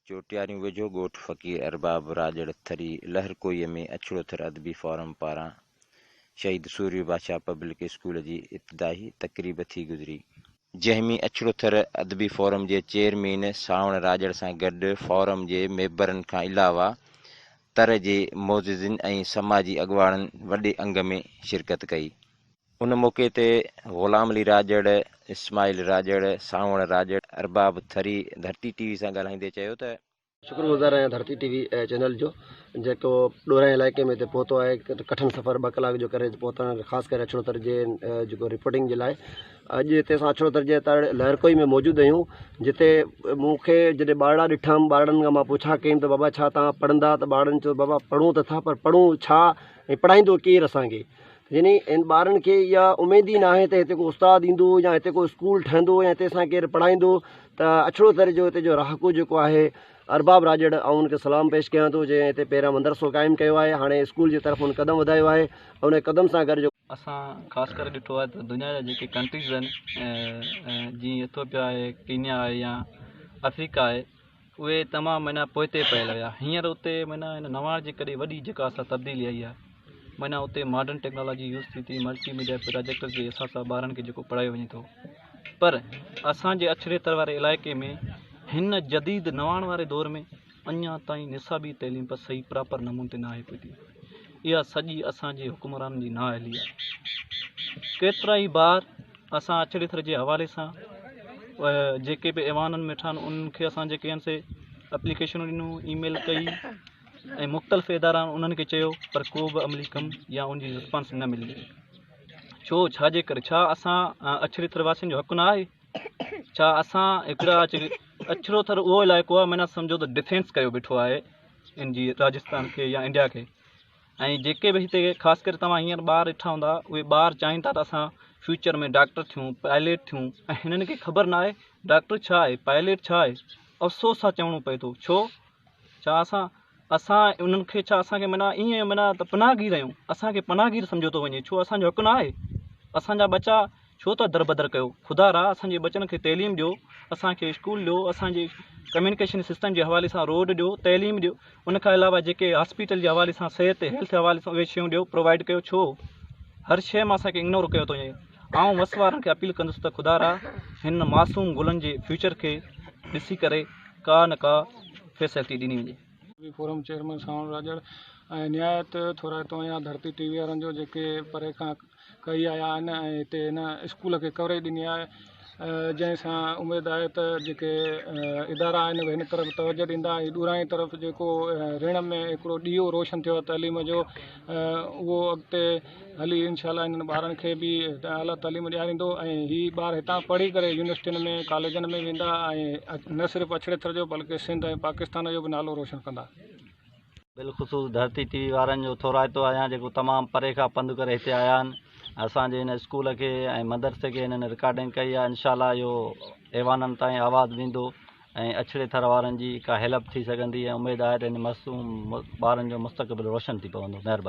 چوٽياريون ويجهو ڳوٺ فقير ارباب راڄڙ ٿري لهرڪوئيء ۾ اڇڙو ٿر ادبي فورم پاران شهيد سورهيه بادشاهه پبلڪ اسڪول جي افتتاحي تقريب ٿي گذري. جنهن ۾ اڇڙو ٿر ادبي فورم جي چيئرمين سانوڻ راڄڙ سان گڏ فورم جي ميمبرن کان علاوه تر جي معززين ۽ سماجي اڳواڻن وڏي انگ ۾ شرڪت ڪئي. ان موقعي تي غلام علي راڄڙ، اسماعيل راڄڙ، سانوڻ راڄڙ، ارباب ٿري ڌرتي ٽي وي سان ڳالهائيندي چيو ته. شڪر گذار آهيان ڌرتي ٽي وي چينل جو جيڪو ڏورانهين علائقي ۾ هتي پهتو آهي ڪٺن سفر ٻه ڪلاڪ جو ڪري پهتڻ خاص ڪري اڇڙو تر جي جيڪو رپورٽنگ جي لاء اڄ هتي اسان اڇڙو تر جي تڙ لهرڪوئي ۾ موجود آهيون جتي مون کي جڏهن ٻارڙا ڏٺم ٻارڙن کان مان پڇا ڪيم ته بابا ڇا توهان پڙهندا ته ٻارڙن چيو بابا پڙهون ته ٿا پر پڙهون ڇا ۽ پڙهائيندو ڪير اسان کي يعني ان ٻارن کي اها اميد ئي ناهي ته هتي ڪو استاد ايندو يا هتي ڪو اسڪول ٺهندو يا هتي اسان کي ڪير پڙهائيندو ته اڇڙو تر جو هتي جو رهاڪو جيڪو آهي ارباب راڄڙ آئون ان کي سلام پيش ڪيان ٿو جنهن هتي پهريان مدرسو قائم ڪيو آهي هاڻي اسڪول جي طرف هن قدم وڌايو آهي ان قدم سان گڏ جو اسان خاص ڪري ڏٺو آهي ته دنيا جا جيڪي ڪنٽريز آهن جيئن ايٿوپيا آهي ڪينيا آهي يا آفريڪا آهي اهي تمام معنيٰ پوئتي پيل هيا هينئر اتي معنيٰ هن نواڻ جي ڪري وڏي جيڪا سا تبديلي آئي آهي معنيٰ اتي ماڊرن ٽيڪنالاجي يوز ٿي ٿي ملٽي ميڊيا پراجيڪٽر جي حساب سان ٻارن کي جيڪو پڙهايو وڃي ٿو پر اسانجي اڇڙي تر واري علائقي ۾ هن جديد نواڻ واري دور ۾ اڃا تائين نصابي تعليم پر صحيح پراپر نموني تي ناهي پهتي اها سڄي اسانجي حڪمرانن جي نااهلي آهي ڪيترا ئي بار اسان اڇڙي ٿر جي حوالي سان جيڪي به ايوانن ۾ ويٺا آهن انهن کي اسان جيڪي آهن سي اپليڪيشنون ڏنيون اي ميل ڪئي ۽ مختلف ادارا انهن کي چيو پر ڪو به عملي ڪم يا ان جي رسپانس نه ملي ڇو ڇا جي ڪري ڇا اسان اڇڙي ٿر واسين جو حق نه آهي ڇا اسان هڪڙا اڇڙو ٿر اهو علائقو آهي معنيٰ سمجهو ته ڊفينس ڪيو بيٺو آهي ان جي راجستان کي يا انڊيا کي ۽ جيڪي به هتي خاص ڪري توهان هينئر ٻار ڏٺا هوندا اهي ٻار چاهين ٿا ته اسان فيوچر ۾ ڊاڪٽر ٿيون پائليٽ ٿيون ۽ هنن کي خبر نه آهي ڊاڪٽر ڇا آهي پائليٽ ڇا آهي افسوس سان چوڻو پئي ٿو ڇو ڇا اسان اسان انهن کي ڇا اسان کي معنيٰ ائين معنيٰ ته پناهگير آهيون اسان کي پناهگير سمجهيو ٿو وڃي ڇو اسان جو حق نه آهي اسان جا ٻچا ڇو ٿا دربدر ڪيو خدا را اسان جي ٻچن کي تعليم ڏيو اسان کي اسڪول ڏيو اسان جي ڪميونيڪيشن سسٽم جي حوالي سان روڊ ڏيو تعليم ڏيو ان کان علاوه جيڪي هاسپيٽل جي حوالي سان صحت هيلٿ جي حوالي سان اهي شيون ڏيو پرووائيڊ ڪيو ڇو هر شيء مان اسان کي اگنور ڪيو ٿو وڃي آئون وس وارن کي اپيل ڪندس ته خدا را هن معصوم گلن جي فيوچر کي ڏسي ڪري ڪا نه ڪا فيسلٽي ڏني وڃي. وي فورم چيئرمين سانوڻ راڄڙ ۽ نهايت ٿورائتو آهيان ڌرتي ٽي وي وارن جو جيڪي پري کان ڪهي آيا آهن ۽ هتي هن اسڪول کي ڪوريج ڏني آهي جنهن سان اميد آهي ته جيڪي ادارا آهن اهي هن طرف توجه ڏيندا ۽ ڏورانهين طرف جيڪو رڻ ۾ هڪڙو ڏيئو روشن ٿيو آهي تعليم جو اهو اڳتي هلي انشاء الله انهن ٻارن کي به اعليٰ تعليم ڏياريندو ۽ هي ٻار هتان پڙهي ڪري يونيورسٽين ۾ ڪاليجن ۾ ويندا ۽ نه صرف اڇڙي ٿر جو بلڪه سنڌ ۽ پاڪستان جو به نالو روشن ڪندا. بالخصوص ڌرتي ٽي وي وارن جو ٿورائتو آهيان جيڪو تمام پري کان پنڌ ڪري هتي آيا آهن اسان جي هن اسڪول کي ۽ مدرسي کي هنن رڪارڊنگ ڪئي آهي انشاء الله اهو ايوانن تائين آواز ويندو ۽ اڇڙي ٿر وارن جي ڪا هيلپ ٿي سگهندي ۽ اميد آهي ته هن معصوم ٻارن جو مستقبل روشن ٿي پوندو مهرباني.